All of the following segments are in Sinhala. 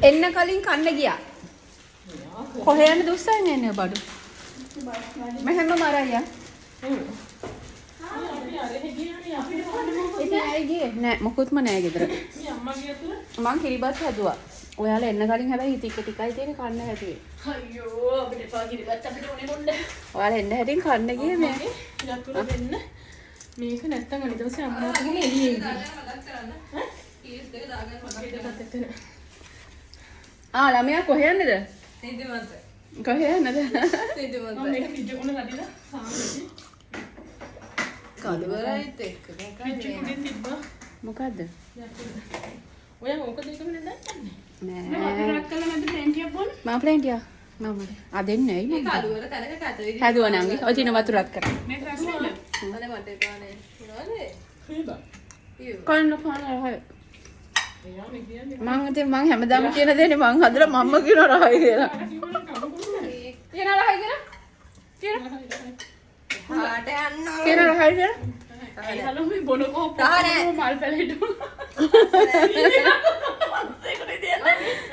එන්න කලින් කන්න ගියා. කොහේ යන්නද උස්සන් එන්නේ බඩු? මෙහෙම මරයියා. ඉතින් ඇයි ගියේ? නෑ මොකුත්ම නෑ ගෙදර. මං කිරිබත් හැදුවා. ඔයාලා එන්න කලින් හැබැයි ටික ටිකයි තියෙන කන්න හැදුවේ. අයියෝ අපිට එපා කිරිබත්, අපිට ඕනේ බොන්න. ඔයාලා එන්න හැටින් කන්න ගියේ මේ. යතුරු දෙන්න. මේක නැත්තම් අනිත් දවසේ අම්මා කෙනෙක් එළියේ ඉඳී. ආ ළමයා කොහේ යන්නද? නිදිමත. කොහේ යන්නද? නිදිමත. මම මේක ෆ්‍රිජ් එක උන ගදිලා සාමයි. කදුවරයිත් එක්ක. ෆ්‍රිජ් එක උඩින් තිබ්බා. මොකද්ද? ඔයා ඕක දෙකම නේද දන්නේ? නෑ. රක් කළා නැද්ද ප්ලෙන්ටියක් බොන්න? මම ප්ලේන්ටියා. මම ආ දෙන්නේ ඇයි මම? කළුවර තැනක කැත විදිහට. හැදුවා නංගි. ඔය තියෙන වතුරත් කරා. මේක රස නේද? අනේ මට එපා නේ. මොනවද? හේබා. කන්න කන්න රහයි. එයා මේ කියන්නේ මං ඉතින් මං හැමදාම කියන දේනේ මං හදලා මම්ම කියන රහයි කියලා. කිව්වනම් කම කොහොමද? කියන රහයි කියලා? කියන හාට යන්න. කියන රහයි කියලා? ඒ හලෝ මේ බොනකෝ රහ නෑ. මල් පැලෙට.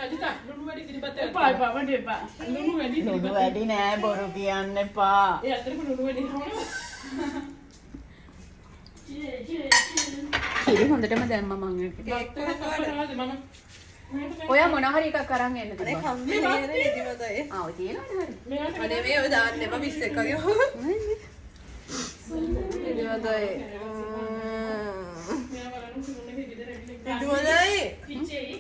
රජිතා ලුණු වැඩි කිරිබත් එපා එපා මට එපා. ලුණු වැඩි කිරිබත්. වැඩි නෑ බොරු කියන්න එපා. ඒ අතරම ලුණු වැඩි හවනවා. කිරි හොඳටම දැම්ම මං ඒක. මම ඔයා මොන හරි එකක් අරන් එන්න අනේ තිබ්බා. කම්මැලි නේ නිදිමතයි. ආ ඔය තියෙනවනේ හරි. මෙයාට අනේ මේ ඔය දාන්න එපා පිස්සෙක් වගේ. නිදිමතයි. මෙයා බලන්න සුරුන් එකේ ගෙදර ඇවිල්ලා නිදිමතයි. පිච්චෙයි.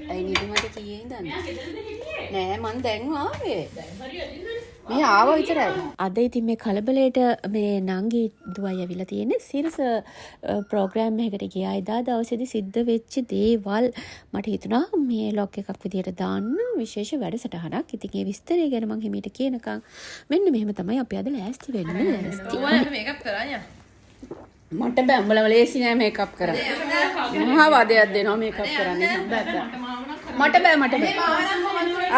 ඇයි නිදිමත කීයේ ඉඳන්? මෙයා ගෙදරද හිටියේ? නෑ මං දැන් ආවේ. දැන් හරි අදින්නනේ. මේ ආවා විතරයි. අද ඉතින් මේ කලබලයට මේ නංගි දුවයි ඇවිල්ලා තියෙන්නේ සිරස ප්‍රෝග්‍රෑම් එකකට ගියා. එදා දවසේදී සිද්ධ වෙච්ච දේවල් මට හිතුණා මේ ලොග් එකක් විදියට දාන්න විශේෂ වැඩසටහනක්. ඉතින් ඒ විස්තරය ගැන මං හිමීට කියනකම් මෙන්න මෙහෙම තමයි අපි අද ලෑස්ති වෙන්න ලෑස්ති. ඔයාලා මේකප් කරා මට බෑ උඹලම ලේසි නෑ මේකප් කරන්න. මහා වදයක් දෙනවා මේකප් කරන්න. බෑ බෑ. මට බෑ මට බෑ.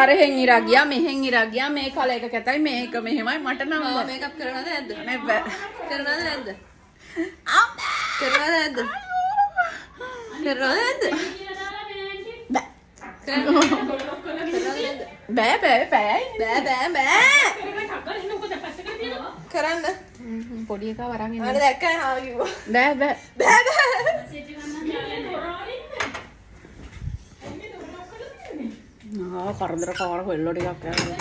අරහෙන් ඉරා ගියා මෙහෙන් ඉරා ගියා මේ කල එක කැතයි මේක මෙහෙමයි මට නම් බෑ. මේකප් කරනවද නැද්ද? නෑ බෑ. කරනවද නැද්ද? කරනවද නැද්ද? කරනවද නැද්ද? බෑ. කරනවද නැද්ද? බෑ බෑ බෑ. බෑ බෑ බෑ. කරන්න. පොඩි එකා වරන් එන්න. අර දැක්කයි හා කිව්වා. බෑ බෑ. බෑ බෑ. ආ කරදර කාර කොල්ලෝ ටිකක් යනවා.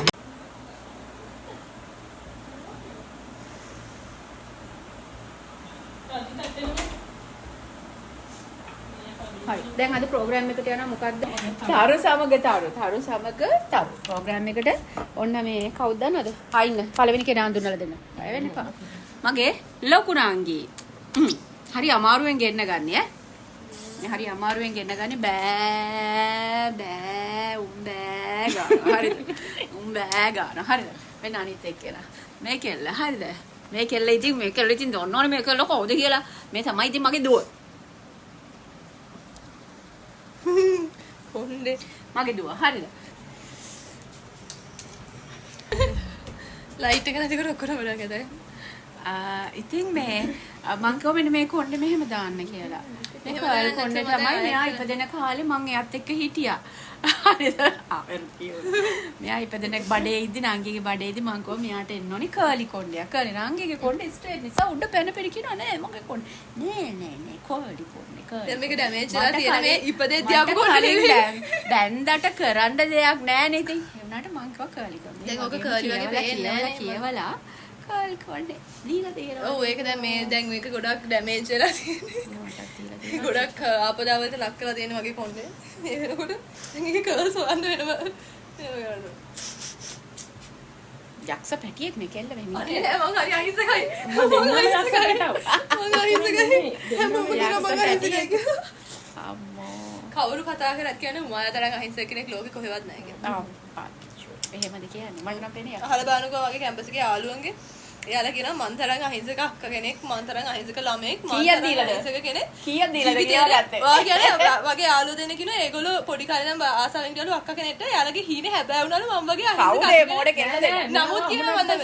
හරි. දැන් අද ප්‍රෝග්‍රෑම් එකට යනවා මොකද්ද? තරු සමග තරු. තරු සමග තරු. ප්‍රෝග්‍රෑම් එකට ඔන්න මේ කවුද දන්නවද? ආ ඉන්න. පළවෙනි කෙනා හඳුන්වලා දෙන්න. බය වෙන්න එපා. මගේ ලොකු නංගි. හරි අමාරුවෙන් ගෙන්න ගන්නේ ඈ. මේ හරි අමාරුවෙන් ගෙන්න ගන්නේ බෑ බෑ උන් බෑ ගානවා. හරිද? උන් බෑ ගානවා. හරිද? මෙන්න අනිත් එක්කෙනා. මේ කෙල්ල හරිද? මේ කෙල්ල ඉතින් මේ කෙල්ල ඉතින් දන්නවනේ මේ කෙල්ල කවුද කියලා. මේ තමයි ඉතින් මගේ දුව. කොණ්ඩේ මගේ දුව. හරිද? ලයිට් එක නැතිකොට ඔක්කොම බලන්න කැතයි. ඉතින් මේ මං කිව්වා මෙන්න මේ කොණ්ඩේ මෙහෙම දාන්න කියලා. මේ එහෙම කර්ල් දාන්න කොණ්ඩේ නැත්නම් තමයි මට මෙයා ආයෙත් ඉපදෙන කාලේ මං එයාත් එක්ක හිටියා. හරිද? ආ වෙන කිව්වා. මෙයා ඉපදෙන බඩේ ඉද්දි නංගිගේ බඩේ ඉද්දි මං කිව්වා මෙයාට එන්න ඕනි කර්ලි කොණ්ඩයක්. කර්ලි නංගිගේ කොණ්ඩේ ස්ට්‍රේට් නිසා උඩ පැන පැන කියනවා නෑ මගේ කොණ්ඩේ. නෑ නෑ නෑ කර්ලි කොණ්ඩේ කර්ලි. දැන් මේක ඩැමේජ් මට වෙලා තියෙන මේ කලින්- ඉපදෙද්දී ආපු මට කොණ්ඩේ කලින් නෙවෙයි. බැන්දට කරන්න දෙයක් නෑනේ ඉතින්. ඒ වුණාට මං කිව්වා කර්ලි කොණ්ඩේ. දැන් ඕක වගේම කර්ලි වගේ කියවලා පේන්නේ නෑනේ මං. කියවලා කර්ලි කොණ්ඩේ දීලා තියෙනවා. ඔව් ඒක දැන් මේ දැන් මේක ගොඩක් ඩැමේජ් වෙලා තියෙන්නේ. මටත් දීලා තියෙනවා. ගොඩක් ආපදාවලට ලක් කරලා තියෙන වගේ කොණ්ඩේ. මේ වෙනකොට දැන් ඒක කර්ල්ස් හොයන්න වෙනම වෙනම කරන්න. යක්ෂ පැටියෙක් මේ කෙල්ල මෙහෙම. අනේ නෑ මං හරි අහිංසකයි. මං අහිංසකයි. මං අහිංසකයි. හැමෝම කියනවා මං අහිංසකයි කියලා. අම්මෝ. කවුරු කතා කරත් කියන්නේ උමාලා තරම් අහිංසක කෙනෙක් ලෝකෙ කොහෙවත් නැහැ කියලා. ආ එහෙමද කියන්නේ? මට නම් පේන්නේ අහලා බලනකෝ වගේ කැම්පස් එකේ යාළුවන්ගේ එයාලා කියනවා මං තරම් අහිංසක අක්කා කෙනෙක්, මං තරම් අහිංසක ළමයෙක්, මං කීයක් තරම් දීලාද? අහිංසක කෙනෙක්. කීයක් දීලාද ජීවිතේට කියලා ගත්තේ? ඔයා කියන්නේ වගේ යාළුවෝ දෙනෙක් ඉන්නවා. ඒගොල්ලෝ පොඩි කාලේ ඉඳන් ආසාවෙන් ගිහලු අක්කා කෙනෙක්ට. එයාලගේ හීනේ හැබෑ වුණාලු මං වගේ අහිංසක කවුද ඒ අක්කා මෝඩ කෙනෙක්. කෙල්ල දෙන්න? නමුත් කියනවා මං දැන්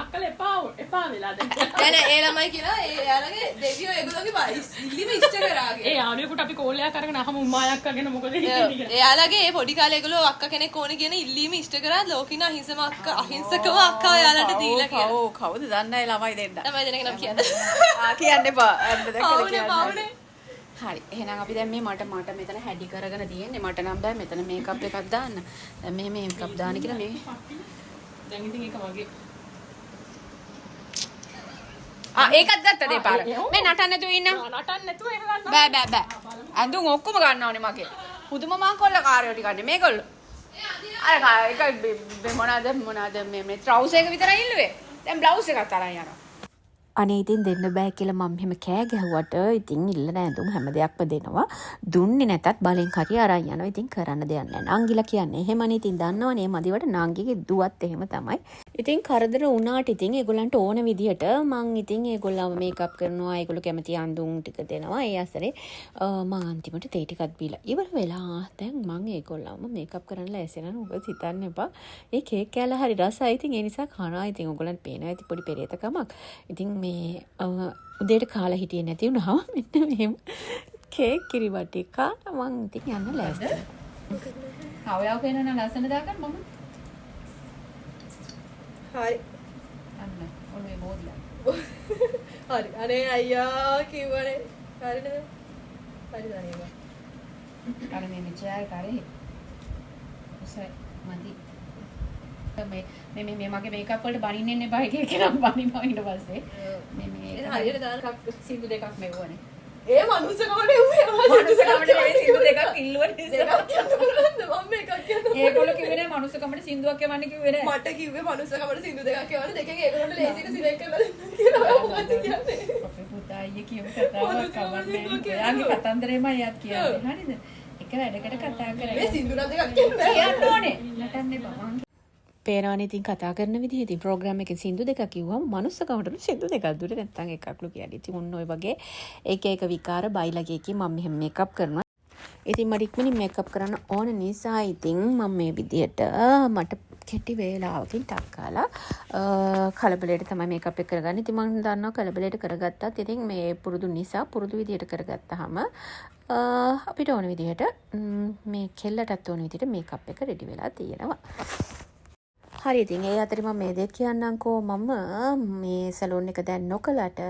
අක්කලා එපා එපා වෙලා දැන්. නෑ නෑ, ඒ ළමයි කියනවා ඒ එයාලගේ දෙවියෝ ඒගොල්ලෝගේ ඉල්ලීම ඉෂ්ට කරා ඒ කියලා. යාළුවෙකුට අපි කෝල් එකක් අරගෙන අහමු උම්මා අක්කා ගැන මොකද හිතන්නේ කියලා. එයාලගේ ඒ පොඩි කාලේ ඒගොල්ලෝ අක්කා කෙනෙක් ඕනේ කියන ඉල්ලීම ඉෂ්ට කරා ලෝකින අහිංසම අක්කා, අහිංසකම අක්කා එයාලට දීලා කියලා. කව් කවුද දන්නේ ළමයි දෙන්න. ළමයි දෙනෙක් නම් කියන්නේ. ආ, කියන්න එපා. අන්න දැකලා පවුනේ කියන්න. පවුනේ. හරි. එහෙනම් අපි දැන් මේ මට මට මෙතන හැඩි කරගෙන තියෙන්නේ. මට නම් බෑ මෙතන මේකප් එකක් දාන්න. දැන් මෙහෙ මේකප් දාන්න කියලා මේ දැන් ඉතින් ඒක වගේ. ආ, ඒකත් ගත්තද ඒ පාර? මේ නටන්න නැතුව ඉන්න. නටන්න නැතුව ඒක ගන්න. බෑ බෑ බෑ. ඇඳුම් ඔක්කොම ගන්න ඕනේ මගේ. පුදුම මංකොල්ල කාරයෝ ටිකක් නේ මේගොල්ලෝ. අර එක මේ මොනවාද මොනවාද මේ මේ ට්‍රවුසර් එක විතරයි ඉල්ලුවේ. දැන් බ්ලවුස් එකත් අරන් යනවා. අනේ ඉතින් දෙන්න බෑ කියලා මම මෙහෙම කෑ ගැහුවට ඉතින් ඉල්ලන ඇඳුම් හැම දෙයක්ම දෙනවා. දුන්නේ නැතත් බලෙන් හරි අරන් යනවා. ඉතින් කරන්න දෙයක් නෑ. නංගිලා කියන්නේ එහෙමනේ. ඉතින් දන්නවනේ මදිවට නංගිගේ දුවත් එහෙම තමයි. ඉතින් කරදර වුණාට ඉතින් ඒගොල්ලන්ට ඕන විදිහට මං ඉතින් ඒගොල්ලන්ව මේකප් කරනවා. ඒගොල්ලෝ කැමති ඇඳුම් ටික දෙනවා. ඒ අතරේ මං අන්තිමට තේ ටිකක් බීලා ඉවර වෙලා දැන් මං ඒගොල්ලන්ව මේකප් කරන්න ලෑස්ති වෙනවා. ඔබ හිතන්න එපා. ඒ කේක් කෑල්ල හරි රසයි. ඉතින් ඒ නිසා කනවා. ඉතින් ඔයගොල්ලන්ට පේනවා ඇති පොඩි පෙරේතකමක්. ඉතින් මේ උදේට කාලා හිටියේ නැති වුණාම මෙන්න මෙහෙම කේක් කිරිබටි කාලා මං ඉතින් යන්න ලෑස්ති වෙනවා. ඔයාව පේනවා නම් ලස්සන දාගන්න මම. හරි. අන්න ඔළුවේ බෝධිලා. හරි. අනේ අයියා කිව්වනේ. හරිද? හරි දන්නේ. අර මේ මෙචාය කරේ. උසයි මදි. මේ මේ මේ මගේ මේකප් වලට බනින්න එන්න එපා එක එක නම් බනිනවා ඊට පස්සේ. මේ මේ ඒක හරියට දාන්න. සින්දු දෙකක් මෙව්වනේ. ඒ මනුස්සකමට එව්වේ. මනුස්සකමට මේ සින්දු දෙකක් ඉල්ලුව නිසා. දෙකක් කියන්න පුළුවන්ද? මම මේකක් කියන්න. ඒගොල්ලෝ කිව්වේ නෑ මනුස්සකමට සින්දුවක් එවන්න කිව්වේ නෑ. මට කිව්වේ මනුස්සකමට සින්දු දෙකක් එවන්න, දෙකෙන් ඒගොල්ලන්ට ලේසියට සිලෙක්ට් කරලා දෙන්න කියලා. ඔයා මොකද්ද කියන්නේ? අපේ පුතා අයියේ කියපු කතාවක් මනුස්සකමට කමක් නෑ. සින්දුවක් කියන්න. ඔයාගේ කතන්දරේමයි එයාත් කියන්නේ. හරිද? එක වැඩකට කතා කරගෙන. මේ සින්දු නම් දෙකක් කියන්න බෑ. කියන්න ඕනේ. නටන්න එපා. මං පේනවනේ ඉතින් කතා කරන විදිහ. ඉතින් ප්‍රෝග්‍රෑම් එකෙන් සින්දු දෙකක් කිව්වම මනුස්සකමටලු සින්දු දෙකක් දුන්නේ නැත්තම් එකක්ලු කියන්නේ. ඉතින් ඔන්න ඔය වගේ එක එක විකාර බයිලගේ එකේ මම මෙහෙම මේකප් කරනවා. ඉතින් මට ඉක්මනින් මේකප් කරන්න ඕන නිසා ඉතින් මම මේ විදියට මට කෙටි වේලාවකින් ටක් ගාලා කලබලයට තමයි මේකප් එක කරගන්නේ. ඉතින් මං දන්නවා කලබලයට කරගත්තත් ඉතින් මේ පුරුදු නිසා පුරුදු විදියට කරගත්තාම අපිට ඕන විදියට මේ කෙල්ලටත් ඕන විදියට මේකප් එක රෙඩි වෙලා තියෙනවා. හරි, ඉතින් ඒ අතරේ මම මේ දේත් කියන්නම්කෝ. මම මේ සැලූන් එක දැන් නොකලට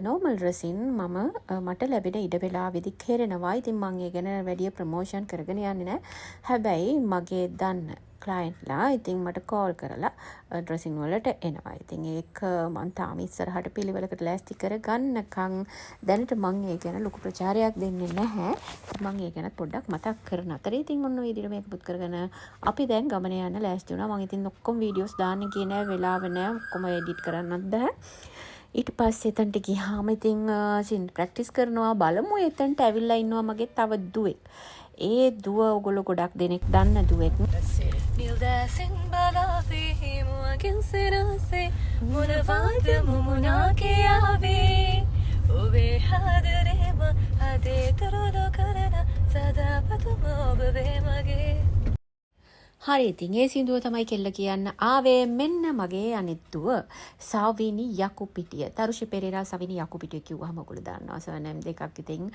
නෝමල් ඩ්‍රෙසින් මම මට ලැබෙන ඉඩ වෙලාවෙදි කෙරෙනවා. ඉතින් මං ඒ ගැන වැඩිය ප්‍රමෝෂන් කරගෙන යන්නේ නෑ. හැබැයි මගේ දන්න ක්ලයන්ට්ලා ඉතින් මට කෝල් කරලා ඩ්‍රෙසින් වලට එනවා. ඉතින් ඒක මං තාම ඉස්සරහට පිළිවෙලකට ලෑස්ති කරගන්නකම් දැනට මං ඒ ගැන ලොකු ප්‍රචාරයක් දෙන්නේ නැහැ. මං ඒ ගැනත් පොඩ්ඩක් මතක් කරන අතරේ ඉතින් ඔන්න ඔය විදිහට මේකප් කරගෙන අපි දැන් ගමන යන්න ලෑස්ති වුණා. මං ඉතින් ඔක්කොම වීඩියෝස් දාන්න ගියේ නෑ, වෙලාව නෑ, ඔක්කොම එඩිට් කරන්නත් බෑ. ඊට පස්සේ එතනට ගියාම ඉතින් සින්දු ප්‍රැක්ටිස් කරනවා. බලමු, එතනට ඇවිල්ලා ඉන්නවා මගේ තව දුවෙක්. ඒ දුව ඔයගොල්ලෝ ගොඩක් දෙනෙක් දන්න දුවෙක්. නිල්දැසින් බලාවේ මුවගෙන් සිරසේ මොනවාද මුමුණා කියාවේ, ඔබේ ආදරේම හදේ තුරුළු කරන සදා පැතුම ඔබ වේ මගේ. හරි, ඉතින් ඒ සින්දුව තමයි කෙල්ල කියන්න ආවේ. මෙන්න මගේ අනිත් දුව සවිනි යකුපිටිය. තරුෂි පෙරේරා සවිනි යකුපිටිය කිව්වහම ඔයගොල්ලෝ දන්නවා සර්නේම් දෙකක්. ඉතින්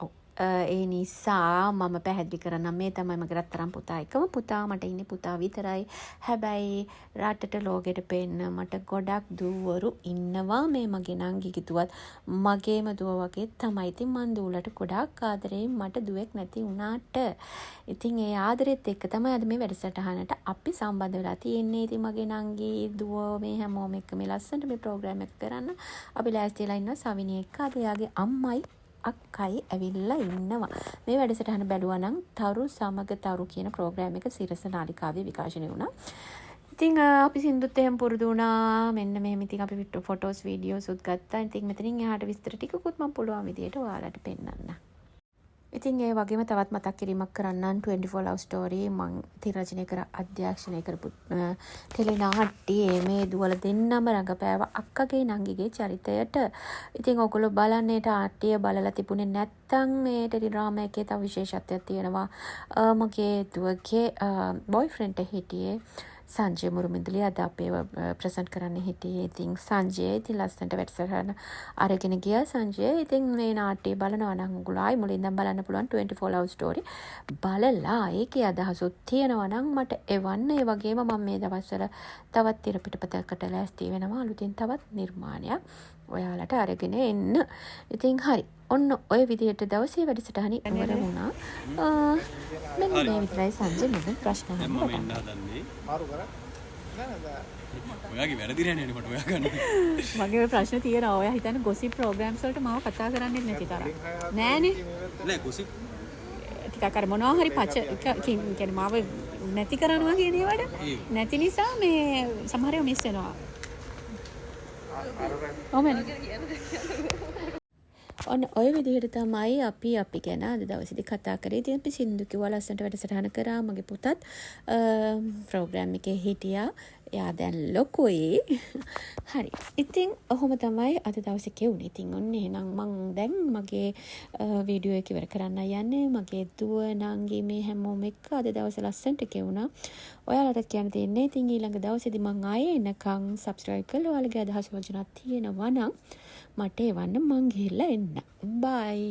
ඔව්, ඒ නිසා මම පැහැදිලි කරන්නම්, මේ තමයි මගේ රත්තරන් පුතා. එකම පුතා, මට ඉන්නේ පුතා විතරයි. හැබැයි රටට ලෝකෙට පේන්න මට ගොඩක් දූවරු ඉන්නවා. මේ මගේ නංගිගේ දුවත් මගේම දුව වගේ තමයි. ඉතින් මං දූලට ගොඩක් ආදරෙයි, මට දුවෙක් නැති වුණාට. ඉතින් ඒ ආදරෙත් එක්ක තමයි අද මේ වැඩසටහනට අපි සම්බන්ධ වෙලා තියෙන්නේ. ඉතින් මගේ නංගි, දුව මේ හැමෝම එක්ක මේ ලස්සනට මේ ප්‍රෝග්‍රෑම් එක කරන්න අපි ලෑස්ති වෙලා ඉන්නවා සවිනි එක්ක. අද එයාගේ අම්මයි අක්කයි ඇවිල්ලා ඉන්නවා. මේ වැඩසටහන බැලුවා නම් තරු සමග තරු කියන ප්‍රෝග්‍රෑම් එක සිරස නාලිකාවේ විකාශනය වුණා. ඉතින් අපි සින්දුත් එහෙම පුරුදු වුණා. මෙන්න මෙහෙම ඉතින් අපි ෆොටෝස් වීඩියෝස් උත් ගත්තා. ඉතින් මෙතනින් එහාට විස්තර ටිකකුත් මම පුළුවන් විදියට ඔයාලට පෙන්නන්න. ඉතින් ඒ වගේම තවත් මතක් කිරීමක් කරන්නම්, 24 Love Story මං තිරචනය කර අධ්‍යක්ෂණය කරපු ටෙලි නාට්‍යයේ මේ දුවල දෙන්නම රඟපෑව අක්කගේ නංගිගේ චරිතයට. ඉතින් ඔයගොල්ලෝ බලන්න ඒ නාට්‍ය බලලා තිබුණේ නැත්නම් මේ ටෙලි ඩ්‍රාමා එකේ තව විශේෂත්වයක් තියෙනවා. මගේ දුවගේ බොයිෆ්‍රෙන්ඩ් හිටියේ සංජය මුරුමිදුලි. අද අපේව ප්‍රසන්ට් කරන්න හිටියේ. ඉතින් සංජය, ඉතින් ලස්සනට වැඩසටහන අරගෙන ගියා සංජය. ඉතින් මේ නාට්‍ය බලනවා නම් ඔයගොල්ලෝ ආයි මුලින් ඉඳන් බලන්න පුළුවන් 24 Love Story. බලලා ඒකේ අදහසුත් තියෙනවා නම් මට එවන්න. ඒ වගේම මම මේ දවස්වල තවත් තිර පිටපතකට ලෑස්ති වෙනවා, අලුතින් තවත් නිර්මාණයක් ඔයාලට අරගෙන එන්න. ඉතින් හරි. ඔන්න ඔය විදිහට දවසේ වැඩසටහන ඉවර වුණා. මෙන්න මේ විතරයි. සංජය මගෙන් ප්‍රශ්න දැන් අහන්න මම පටන් එන්න ගත්තා. හදන්නේ. මාරු කරා නෑ නෑ බෑ. ඔයාගේ වැරදි නෑ නේද මට ඔයා ගන්න. මගේ ඔය ප්‍රශ්න තියෙනවා. ඔයා හිතන්නේ ගොසිප් ප්‍රෝග්‍රෑම්ස් වලට මාව කතා කරන්නේ නැති තරම්. නෑනේ. නෑ, ගොසිප්. ටිකක් අර මොනවා හරි පච කියන්නේ මාව නැති කරනවා කියන ඒවට ඒ. නැති නිසා මේ සමහර ඒවා මිස් වෙනවා. ඔව්. ඔන්න ඔය විදිහට තමයි අපි අපි ගැන අද දවසේදී කතා කරේ. ඉතින් අපි සින්දු කිව්වා, ලස්සනට වැඩසටහන කරා. මගේ පුතත් ප්‍රෝග්‍රෑම් එකේ හිටියා. එයා දැන් ලොකුයි. හරි. ඉතින් ඔහොම තමයි අද දවසේ කෙවුනේ. ඉතින් ඔන්න එහෙනම් මං දැන් මගේ වීඩියෝ එක ඉවර කරන්න යන්නේ. මගේ දුව, නංගි මේ හැමෝම එක්ක අද දවසේ ලස්සනට කෙවුණා. ඔයාලටත් කියන්න තියෙන්නේ ඉතින් ඊළඟ දවසේදී මං ආයේ එනකන් සබ්ස්ක්‍රයිබ් කරලා ඔයාලගේ අදහස් යෝජනා තියෙනවා නම් මට එවන්න. මං ගිහිල්ලා එන්න. බයි.